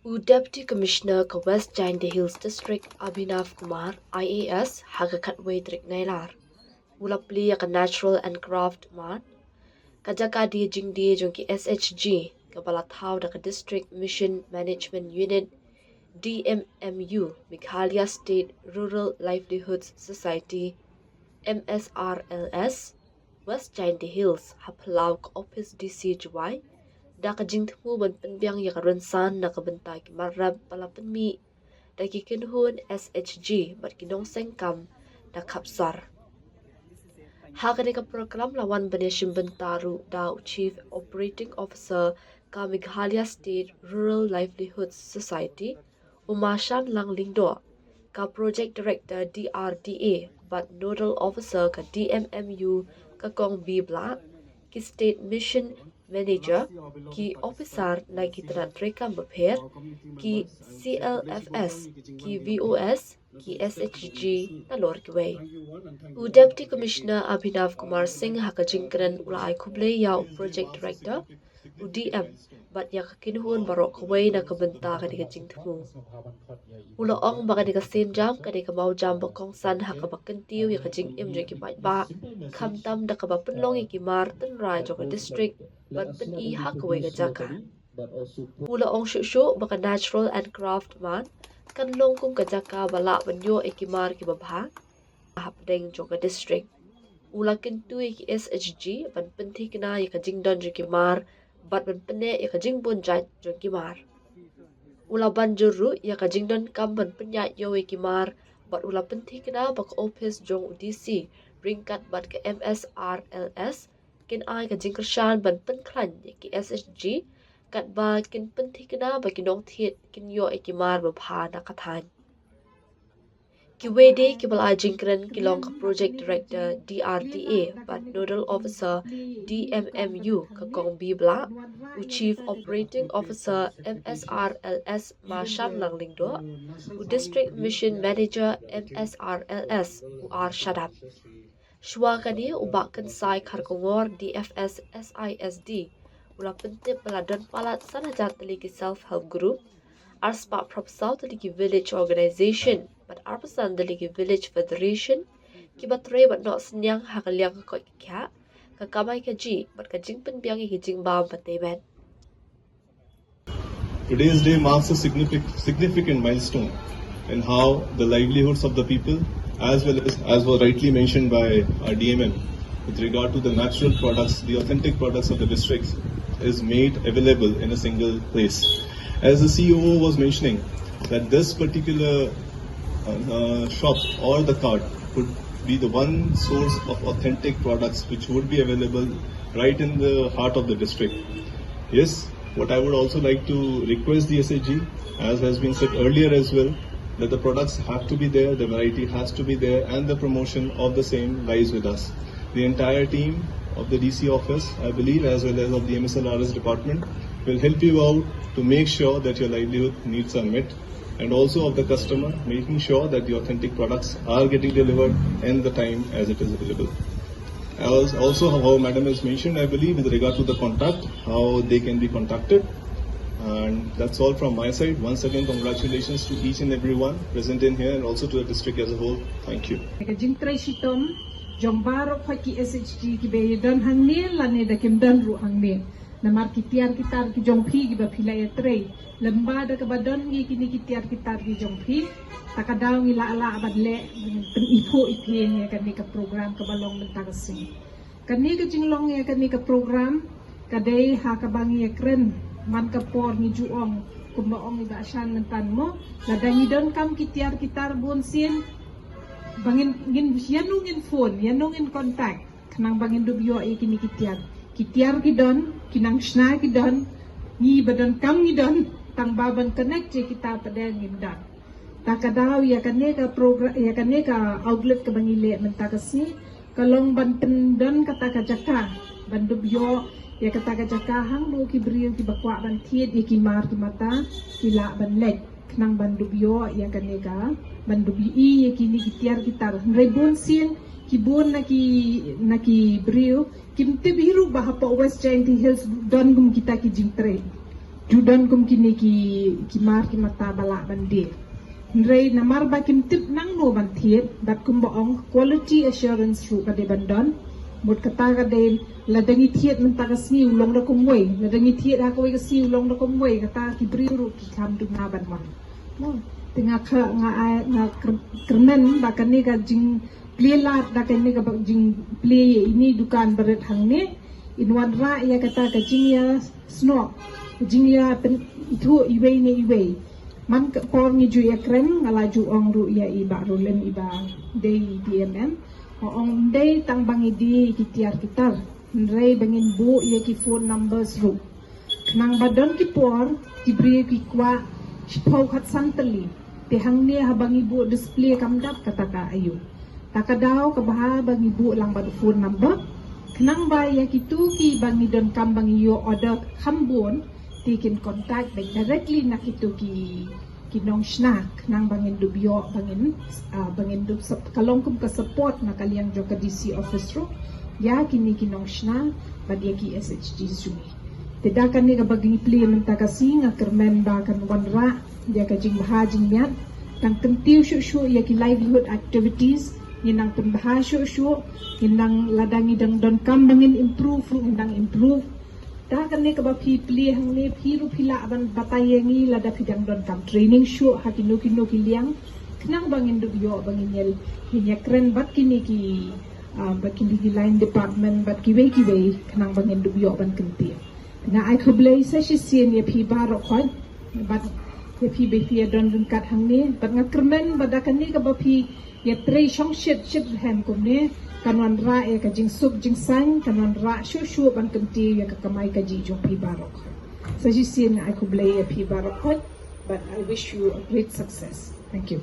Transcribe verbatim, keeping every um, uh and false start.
U Deputy Commissioner ka West Jaintia Hills District, Abhinav Kumar, I A S, ha ka khatwei tarik Nailar, u la plie ïa ka Natural and Craft Mart, ka jaka die jingdie jong ki S H G, kaba la thaw da ka District Mission Management Unit, D M M U, Meghalaya State Rural Livelihoods Society, M S R L S, West Jaintia Hills, ha phyllaw ka ophis D C Jowai, da ka jingthmu ban pynbiang ïa ka rynsan na ka bynta ki mar rep ba la pynmih da ki kynhun S H G bad ki nongseng kam da khapsar. Ha kane ka program la wan ban ïashim bynta ruh da u Chief Operating Officer ka Meghalaya State Rural Livelihoods Society, u Ma Shanlang Lyngdoh, ka Project Director D R D A bad Nodal Officer ka D M M U ka Kong B Blah, ki State Mission Manager, ki ophisar na ki tnat treikam bapher, ki C L F S, ki V O S, ki S H G, nalor kiwei. U Deputy Commissioner Abhinav Kumar Singh ha ka jingkren u la ai khublei ïa u Project Director, u D M, bad ïa ka kynhun baroh kawei na ka bynta kane ka jingthmu. U la ong ba kane ka sienjam ka dei ka mawjam ba kongsan ha kaba kyntiew ïa ka jingim jong ki paidbah, khamtam da kaba pynlong ïa ki mar tynrai jong ka district ban pyni ha kawei ka jaka. U la ong shuh shuh ba ka Natural and Craft Mart kan long kum ka jaka ba lah ban ïoh ïa ki mar kiba bha hapdeng jong ka district. U la kyntu ïa ki S H G ban pynthikna ïa ka jingdon jong ki mar bad ban pynneh ïa ka jingbun jait jong ki mar. U la ban jur ruh ïa ka jingdonkam ban pynïaid ïew ïa ki mar bad u la pynthikna ba ka ophis jong u D C ryngkat bad ka M S R L S kin ai ka jingkyrshan ban pynkhlaiñ ïa ki S H G, katba kin pynthikna ba ki nongthied kin ïoh ïa ki mar babha na ka thaiñ. Kiwei de kiba la ai jingkren ki long ka Project Director D R D A bad Nodal Officer D M M U ka Kong B Blah, u Chief Operating Officer M S R L S Ma Shanlang Lyngdoh, u District Mission Manager M S R L S u R Shadap. Shuwa kane u Bah Kynsai Kharkongor D F S S I S D u la pyntip ba la don palat san hajar tylli ki self help group, arspah phraphew saw tylli ki village organization bad arphew san tylli ki village federation kiba trei bad noh synñiang ha ka liang ka koit ka khiah, ka kamai kajih bad ka jingpynbiang ïa ki jingbam ba tei met. Today's day marks a signific-, significant milestone in how the livelihoods of the people, as well as, as was rightly mentioned by our D M M, with regard to the natural products, the authentic products of the district, is made available in a single place. As the C O O was mentioning, that this particular, uh, uh, shop or the cart would be the one source of authentic products which would be available right in the heart of the district. Yes, what I would also like to request the S H G, as has been said earlier as well, that the products have to be there, the variety has to be there, and the promotion of the same lies with us. The entire team of the D C office, I believe, as well as of the M S R L S department, will help you out to make sure that your livelihood needs are met, and also of the customer, making sure that the authentic products are getting delivered in the time as it is available. As also how Madam has mentioned, I believe, with regard to the contact, how they can be contacted. And that's all from my side. Once again, congratulations to each and everyone present in here and also to the district as a whole. Thank you. Ka jingtrei shitom jong baroh ki S H G kiba ïadon hangne lane da kim don ruh hangne. Namar ki tiar ki tar ki jong phi kiba phi la ïatrei lyngba da kaba don ngi kine ki tiar ki tar ki jong phi, ta ka daw ngi lah lah ban leh, pyniphuh iphi ïa kane ka program kaba long mynta ka sngi. Kane ka jinglong ïa kane ka program ka dei ha kaba ngi ïakren man ka por ngi ju ong, kumba ong i Bah Shan mynta mo, lada ngi donkam ki tiar ki tar bun sien, ba ngin, ngin, ïano ngin phone, ïano ngin contact, khnang ba ngin dup ïoh ïa kine ki tiar. Ki tiar ki don, ki nang shna ki don, ngi ba donkam ngi don, tang ba ban connect ïa kita pat ngim don. Ta ka daw ïa kane ka program, ïa kane ka outlet kaba ngi leh mynta ka sngi, ka long ban pyndon kata ka jaka ban dup ïoh ïa kata ka jaka, hangno ki briew kiba kwah ban thied ïa ki mar ki mata ki lah ban leit, khnang ban dup ïoh ïa kane ka, ban dup ïohi ïa kine ki tiar ki tar. Hynrei bun sien ki bun na ki, na ki briew kim tip hi ruh ba hapoh West Jaintia Hills don kum kita ki jingtrei. Ju don kum kine ki, ki mar ki mata ba lah ban die. Hynrei namar ba kim tip nangno ban thied, bad kumba ong quality assurance ruh ka dei ban don. Mut kata ka dei, lada ngi thied mynta ka sngi u long da kumwei, lada ngi thied ha kawei ka sngi u long da kumwei, kata ki briew ruh ki kham duna ban wan. Te nga kha, nga, nga kyrmen ba kane ka jingplie lad da kane ka jingplie ïa ine i dukan barit hangne in wanrah ïa kata ka jingïasnoh, ka jingïapynithuh iwei ne iwei. Man ka por ngi ju ïakren, nga la ju ong ruh ïa i Bah Roland, i ba dei D M M, nga ong ym dei tang ba ngi die ki tiar ki tar, hynrei ba ngin buh ïa ki phone numbers ruh. Khnang ba don ki por ki briew ki kwah shiphew khatsan tylli, te hangne haba ngi buh display kam dap kata ka aiu. Ta ka daw ka bha ba ngi buh lang bad phone number, khnang ba ïa kitu kiba ngi donkam ba ngi ïoh order kham bun, te kin contact beit directly na kitu ki, ki nongshna, khnang ba ngin dup ïoh, ba ngin, ah, ba ngin dup sap, ka long kum ka support na ka liang jong ka D C office ruh ïa kine ki nongshna bad ïa ki S H Gs jong ngi. Te da kane kaba ngi plie mynta ka sngi, nga kyrmen ba kan wanrah ïa ka jingbha jingmiat. Tang kyntiew shuh shuh ïa ki livelihood activities, ngin nang pynbha shuh shuh, ngin nang, lada ngi dang donkam ba ngin improve ruh ngin nang improve. Da kane kaba phi plie hangne, phi ruh phi lah ban batai ïa ngi lada phi dang donkam training shuh ha kino kino ki liang, khnang ba ngin dup ïoh ba ngin ïa, ngin ïakren bad kine ki, ah, bad kine ki line department bad kiwei kiwei, khnang ba ngin dup ïoh ban kyntiew. Nga ai khublei sa shisien ïa phi baroh khoit, bad ïa phi ba phi ïa don ryngkat hangne, bad nga kyrmen ba da kane kaba phi ïatrei shongshit shitrhem kumne, kan wanrah ïa ka jingsuk jingsaiñ, kan wanrah shuh shuh ban kyntiew ïa ka kamai kajih jong phi baroh khoit. Sa shisien nga ai khublei ïa phi baroh khoit, but I wish you a great success. Thank you.